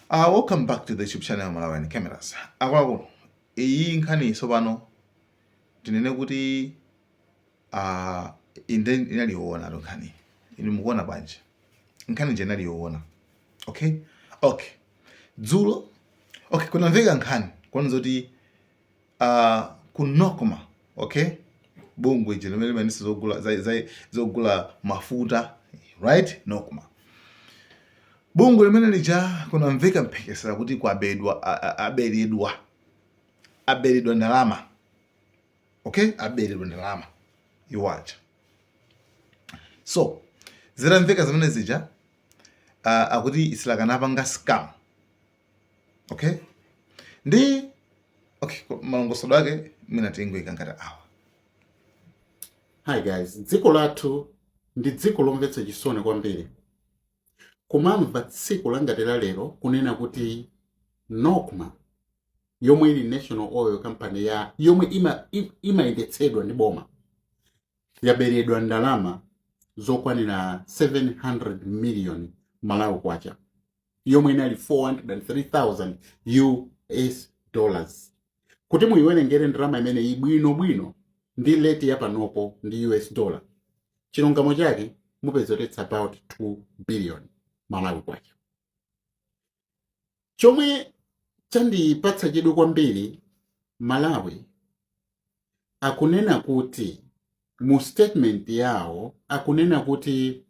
Welcome back to the YouTube channel Malawian Cameras. Akuluakulu, iyi nkhani tsopano tinene kuti inde inali yoona to nkhani. Inu mukuona bwanji? Nkhani nje inali yoona. Okay? Okay. Dzulo, okay, kunamveka nkhani kuona zoti ku NOCMA, okay? Bungwe ije limene limayendetsa zogula zogula mafuta, right? NOCMA. Bungwe limene lija kunamveka mphekesera kuti kwabedwa, aberedwa ndalama, okay, aberedwa ndalama iwaja. So zitamveka zimene zija, akuti isilakanapanga scam, okay, ndi okay, malongosodo ake mwina tingoyika ngati awa. Hi guys, dziko lathu ndi dziko lomvetsa chisoni kwambiri. Kumamva tsiku langati la lero kunena kuti NOCMA, yomwe ili National Oil Company ya yomwe imayendetsedwa ndi boma, yaberedwa ndalama zokwanira 700 million Malawi kwacha, yomwe inali 403,000 US dollars. Kuti muyiwerengere ndalama imene ibwinobwino ndi rate ya panopo ndi US dollar, chilungamo chake mupeza kuti it's about 2 billion Malawi kwacha. Chomwe chandipatsa chidwi kwambiri, Malawi akunena kuti mu statement yawo akunena kuti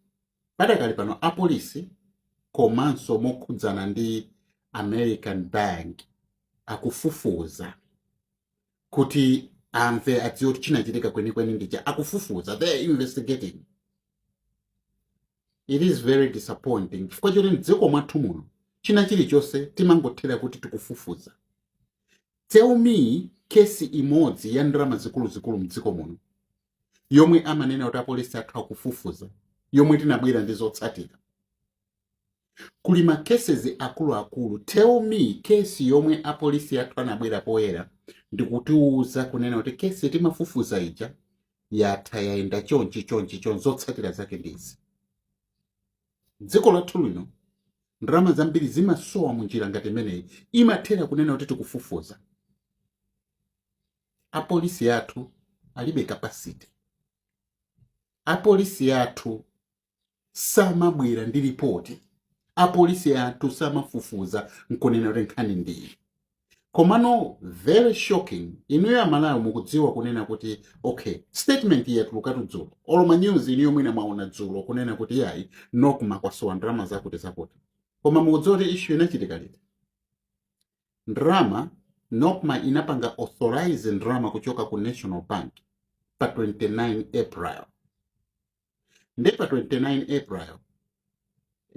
padakali pano apolisi komanso mokhudzana ndi American Bank akufufuza kuti amve, adziwe kuti chinachitika kwenikweni ndija. Akufufuza, they are investigating. It is very disappointing chifukwa choti mdziko mwathu muno china chilichonse timangothera kuti tikufufuza. Tell me kesi imodzi ya ndalama zikuluzikulu mdziko muno yomwe amanena kuti apolisi athu akufufuza, yomwe tinabwera ndi zotsatira. Kuli ma cases akuluakulu. Tell me kesi yomwe apolisi athu anabwera poyera ndikutiuza kunena kuti kesi timafufuza ija yatha, yayenda chonchi chonchi chonchi, zotsatira zake ndizi. Dziko lathu lino ndalama zambiri zimasowa munjira ngati imeneyi, imathera kunena kuti tikufufuza. Apolisi athu alibe capacity. Apolisi athu samabwera ndi ripoti. Apolisi athu samafufuza nkunena kuti nkhani ndiyi. Komano very shocking, inuyo Amalawi mukudziwa kunena kuti okay, statement yatulukatu dzulo, olo ma news inuyo mwina mwaona dzulo kunena kuti yayi, NOCMA kwasowa ndalama zakuti zakuti. Koma mukudziwa kuti issue inachitika liti? Ndalama, NOCMA inapanga authorize ndalama kuchoka ku National Bank pa 29 April. Nde pa 29 April,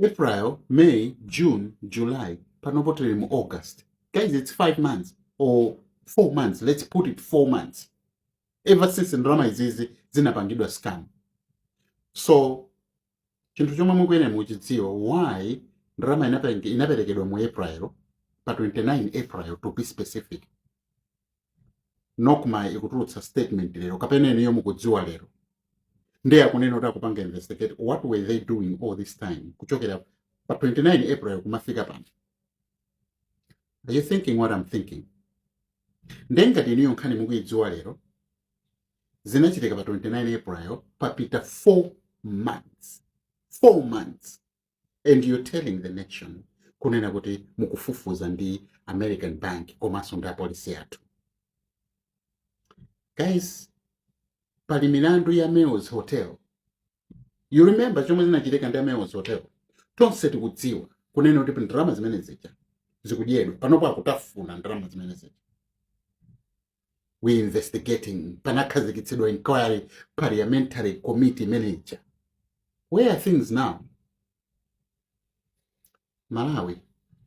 April, May, June, July, panopo tili mu August. Guys, it's 5 months or 4 months, let's put it 4 months ever since ndalama izizi zinapangidwa scam. So chinthu chomwe mukuyenera muchidziwa, why ndalama inaperekedwa mu April, pa 29 April to be specific, NOCMA ikutulutsa statement lero kapena inuyo mukudziwa lero, ndiye akunena kuti akupanga investigate. What were they doing all this time kuchokera pa 29 April kumafika pano? Are you thinking what I'm thinking? Ndengati inuyo nkhani mukuidziwa lero, zinachitika pa 29 April, papita 4 months, 4 months, and you're telling the nation kunena kuti mukufufuza ndi American Bank komanso ndi apolisi athu. Guys, pali milandu ya Amaryllis Hotel. You remember chomwe zinachitika ndi Amaryllis Hotel? Tonse tikudziwa kunena kuti ndalama zimene zija zikudyedwa. Panopo akutafuna ndalama zimene zija. We investigating, panakhazikitsidwa inquiry parliamentary committee manager. Where are things now? Malawi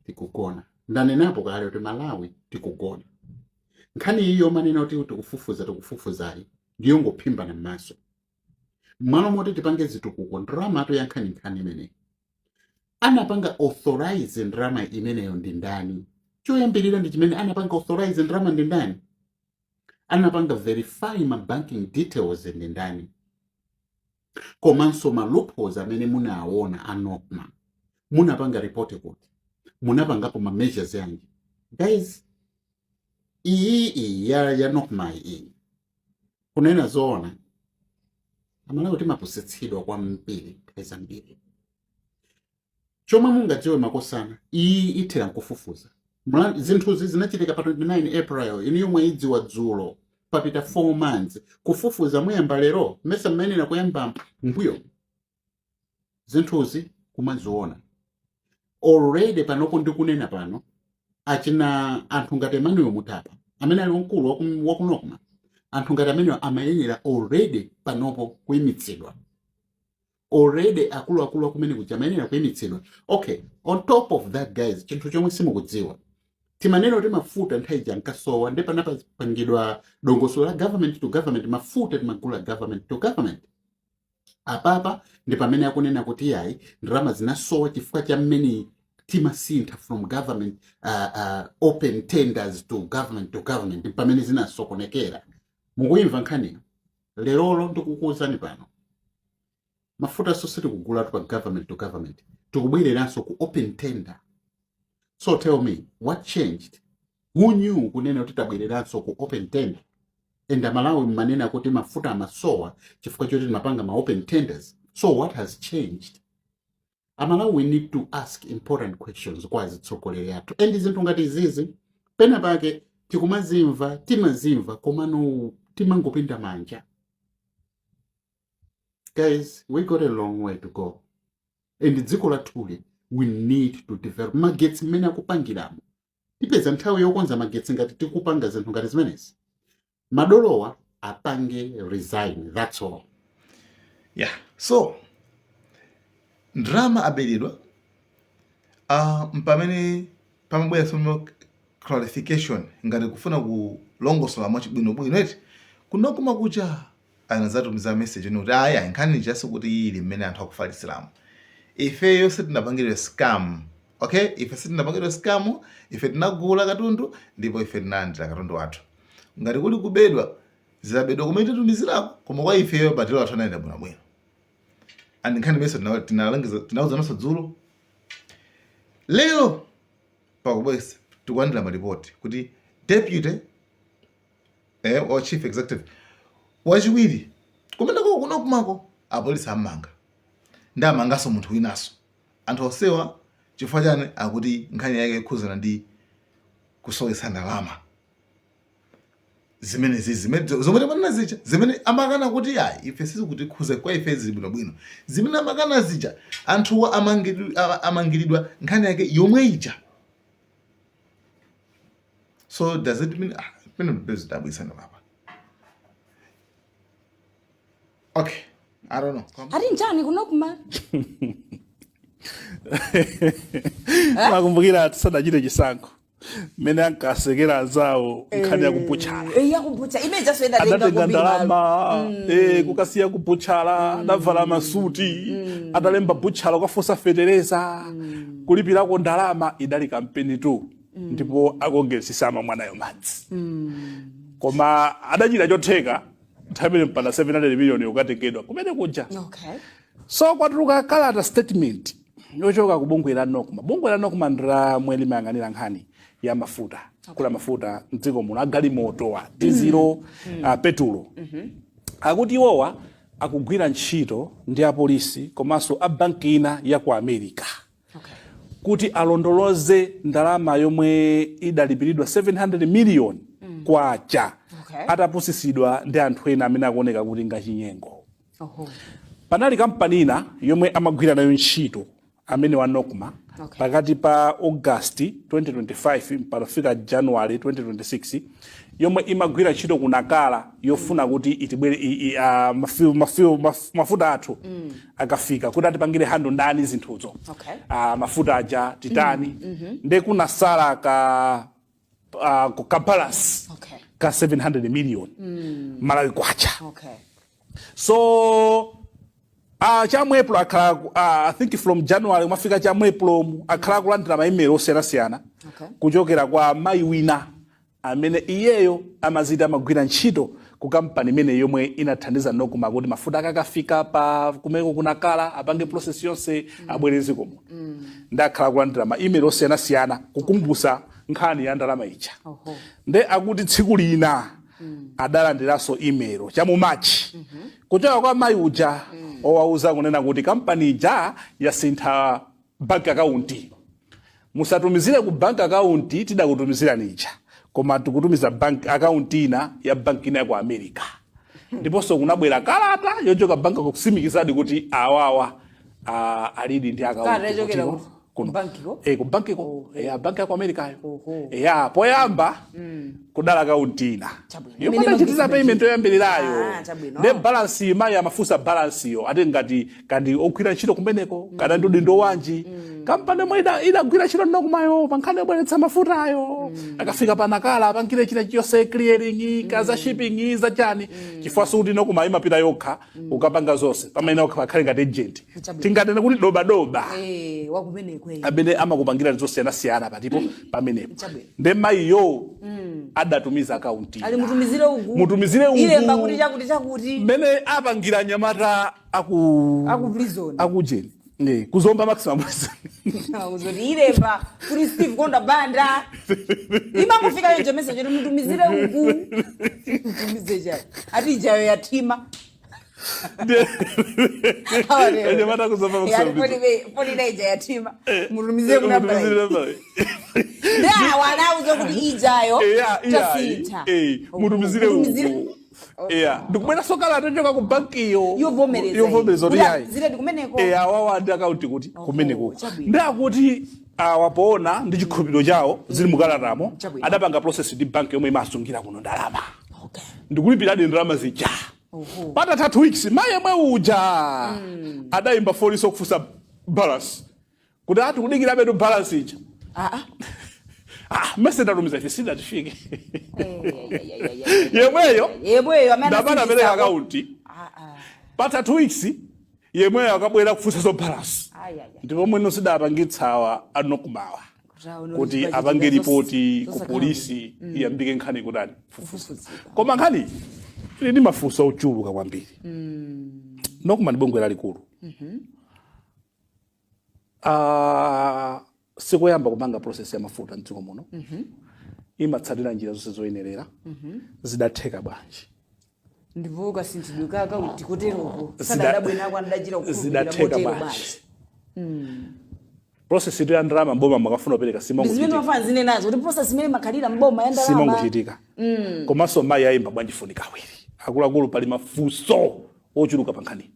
tikugona. Ndanenapo kale kuti Malawi tikugona. Nkhani iyo manena kuti tikufufuza, tikufufuzayi ndiyo ngophimbana m'maso m'malo moti tipange zitukuko. Ndalama ya nkhani, nkhani imeneyi anapanga authorize ndalama imeneyo ndi ndani? Choyambirira ndi chimene anapanga authorize ndalama ndi ndani? Anapanga verify ma banking details ndi ndani? Komanso ma loopholes amene munaona a NOCMA munapanga report kuti Munapangapo ma measures yanji, guys? Iyi ya NOCMA iyi, kunena zoona, Amalawi timapusitsidwa kwambiri nthawi zambiri. Chomwe mungadziwe, makosana, iyi ithera nkufufuza. Zinthuzi zinachitika pa 29 April, inu yomwe idziwa dzulo, papita 4 months. Kufufuza muyamba lero? Mesa mmayenera kuyamba mbuyo? Zinthuzi kumaziona already. Panopo ndikunena pano, achina anthu ngati Emmanuel Mutapa amene ali wamkulu waku NOCMA, anthu ngati amenewa amayenera already panopo kuyimitsidwa already. Akuluakulu akumene kuja amayenera kuyimitsidwa. Okay, on top of that, guys, chinthu chomwe simukudziwa, timanena kuti mafuta nthawi ija ankasowa, ndi panapangidwa dongosolo la government to government. Mafuta timagula government to government. Apapa ndi pamene akunena kuti yayi, ndalama zinasowa chifukwa cha mmene timasintha from government open tenders to government to government, pamene zinasokonekera. Mukuyimva nkhaniyo? Lerolo ndikukuwuzani pano, mafuta so sitikugulatu pa government to government, tikubwereranso ku open tender. So tell me what changed? Who knew kunena kuti tabwereranso ku open tender? And Amalawi mmanena kuti mafuta amasowa chifukwa choti timapanga ma open tenders. So what has changed? Amalawi, we need to ask important questions kwa azitsogoleri athu. And zinthu ngati izizi pena pake tikumazimva, timazimva, komano timangopinda manja. Guys, we got a long way to go, and dziko lathuli we need to develop. Magetsi mmene akupangiramo, tipeza nthawi yokonza magetsi ngati tikupanga zinthu ngati zimenezi? Madolowa apange resign, that's all. Yeah, so ndalama aberedwa. Mpamene pamabwera some clarification, ngati kufuna kulongosola mwachibwinobwino eti, ku NOCMA kuja anazatumiza message kuti aya, nkhani chasi kuti ili mmene anthu akufalisiramo, ifeyo sitinapangidwe scam. Okay, ife sitinapangidwe scam. Ife tinagula katundu ndipo ife tinalandira katundu wathu. Ngati kuli kubedwa, zidabedwa kumene tatumizirako, koma kwa ifeyo patelo athu anayenda bwinobwino. And nkhani imenso tinalangiza, tinauzananso dzulo. Lero pakubwesa tikulandira malipoti kuti deputy wa chief executive wachiwiri kumeneko ku NOCMA ko, apolisi amanga ndi amanganso munthu winanso. Anthu onsewa chifukwa chani? Akuti nkhani yake ikhuzana ndi kusowetsa ndalama zimenezi, zimene zomwe timanena zija, zimene amakana kuti ayi, ife sizikutikhuza, kwa ife zili bwinobwino. Zimene amakana zija, anthuwa amangiridwa nkhani yake yomwe ija. So does it mean, ah, pene bezidabwisana papa? Okay, I don't know. Ati njani ku NOCMA? Makumbukira tisadachite chisankho, mmene ankasekera anzawo nkhani yakubutchala? Yakubutcha imene jasoenda. Adatenga ndalama kukasiya kubutchala, adavala masuti, adalemba butchala, kukafunsa fetereza, kulipirako ndalama. Idali kampeni tu, ndipo akongeresi samamwa nayo madzi, koma adachita chotheka nthawi imene mpanda 700 million yokatengedwa kumene kuja. So kwatuluka kalata, statement yochoka ku bungwe la NOCMA. Bungwe la NOCMA ndilamwe limayang'anira nkhani ya mafuta, kula mafuta mdziko muno, agalimotowa, dizilo, petulo. Akuti iwowa akugwira ntchito ndi apolisi komanso a banki ina ya ku America kuti alondoloze ndalama yomwe idalipiridwa, 700 million kwacha, atapusisidwa ndi anthu ena amene akuoneka kuti ngachinyengo. Panali kampani ina yomwe amagwira nayo ntchito amene wa NOCMA pakati pa August 2025 mpaka kufika January 2026, yomwe imagwira ntchito ku Nacala, yofuna kuti itibwere mafuta athu akafika, kuti atipangire handle ndani zinthuzo, mafuta aja titani. Nde kunasala ka balance ka 700 million Malawi kwacha. So cha mu April akhala I think from January kumafika cha mu April, akhala akulandira ma email osiyanasiyana kuchokera kwa mayi wina amene iyeyo amaziti amagwira ntchito Ku kampani imene yomwe inathandiza Nocma kuti mafuta akakafika pa kumeko kunakala, apange process yonse, abwereze komo. Ndakhala kulandira ma email osiyanasiyana kukumbusa nkhani ya ndalama ija. Nde akuti tsiku lina adalandiranso email chamu March kuchoka kwa mayi uja, owauza kunena kuti kampani ija yasintha bank account, musatumizire ku bank account tidakutumizirani ija, koma tikutumiza bank account ina ya bank ina ya ku America. Ndiponso kunabwera kalata yochoka bank kusimikizadi kuti awawa alidi ndi Kalata account yochokera kutiko? kuti? Kuno. Bankiko? Eh, ku bankiko, ya banki ya ku Americayo. Oho. Ya poyamba kudala account ina Chabwino. yomwe Imene adachitira imagwiritsa payment yoyambirirayo. Ah, chabwino. Nde balance, mayi amafunsa balance yo, ati ngati kandi ogwira ntchito kumeneko kana ndi udindo wanji kampani omwe idagwira ntchito Nocmayo pa nkhani yobweretsa mafutayo, akafika panakala apangire china chiyonse, clearing kaza shipping zachani, chifukwa sikuti Nocma imapita yokha ukapanga zonse, pamene okha pakhale ngati agent. Chabwino. Tingatene kuti dobadoba Eh, wakumeneko, eh. amene amakupangira zosiyanasiyana patipo pamenepo. Chabwino. Nde mayiyo adatumiza akaunti Ali mutumizire uku. Mutumizire uku. Ilemba kuti chakuti chakuti. Mmene apangira anyamata aku Aku prison. Akujeni, kuzomba maximum prison. Uzoti ilemba kuti Steve Konda Banda. Imangofika yonje message kuti mutumizire uku. Mutumize chani? Ati ijayo yatima. Anyamata akuzomba maximum prison. Polina ija yatima. Mutumize kunamba. Mutumizire namba. Nda wanauza kuti ijayo tasintha. Mutumizire Mutumizire. uku. Iya, ndikubwera kalata yochoka ku bankiyo Yovomereza. Yovomereza kuti Kuti yayi. ziledi kumeneko. Awawa ndi akaunti kuti kumeneko. Chabwino. Ndakuti awapoona ndi chikhulupiriro chawo zili mukalatamo, Chabwino. adapanga process ndi banki yomwe imasungira kuno ndalama, ndikulipiradi ndalama zija. Patatha 2 weeks, mayi yemwe uja adayimba foniso kufunsa balance, kuti ati kudikira betu balance ija. Ah, mese ndatumiza ife sidatifike. Yemweyo Yemweyo amene ndapana apereka anasinthitsako. akaunti. Pata 2 weeks, yemweyo akabwera kufunsa balance. Ai, ai, ai. Ndipo mwino sidapangitsawa aNocmawa kuti apange ripoti ku polisi, iyambike nkhani kutani, Kufufuzidwa. Koma nkhani ili ndi mafunso ochuluka kwambiri. Nocma ndi bungwe lalikulu. Ah, sikuyamba kupanga process ya mafuta mdziko muno, imatsatira njira zonse zoyenerera. Zidatheka bwanji? Ndipo kasinthidwe ka akaunti koteroko sadadabwenako anadachita kukhulupirira Zidatheka motero bwanji? Bwanji? Process itu ya ndalama mboma makafuna kupereka Ndi zimene simangochitika. mafana zinenazo kuti process imene makhalira mboma ya ndalama. Simangochitika. Komanso mayi ayimba bwanji foni kawiri? Akuluakulu, pali mafunso ochuluka pa nkhani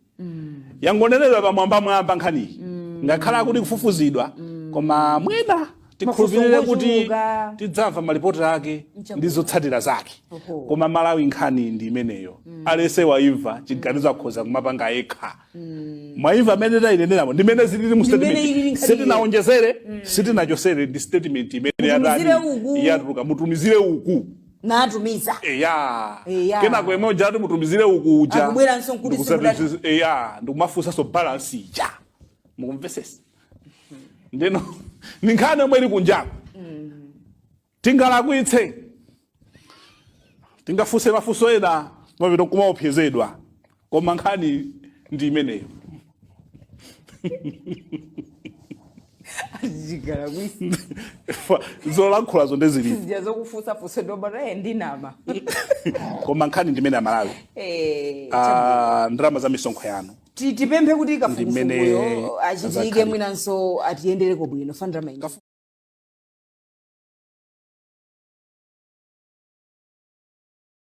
yangoneredwa pamwambamwamba. Nkhaniyi ngakhala akuti kufufuzidwa, koma mwina tikhulupirire kuti Mafunso ngochuluka. tidzamva malipoti ake ndi zotsatira zake. Koma Malawi, nkhani ndi imeneyo. Alese waimva chiganizo, akhoza kumapanga yekha. Mwaimva amene tayineneramo, ndimene zilili mu Ndimene ilili statement. nkhaniyo. Sitinaonjezere, sitinachosere, ndi statement imene Mutumizire yatani, uku. yatuluka, mutumizire uku. Natumiza. Eya. Eya. Kenako yemwe uja ati mutumizire uku uja Akubweranso nkuti Eya, ndikumafunsanso balance ija. Mukumvesesa? Ndeno ni nkhani yomwe ili kunjako. Tingalakwitse, tingafunse mafunso ena, mapito kumaopsezedwa, koma nkhani ndi imeneyo. Chigala kwisi. Zolankhulazo ndezilipo. Zija zokufusafusa ndobata ndinama. Koma nkhani ndimene, Amalawi. Ah, ndalama za misonkho yanu. Tipemphe kuti Ndimene kafukufukuyo achitike, zakhali. mwinanso atiyendereko bwino fandrama.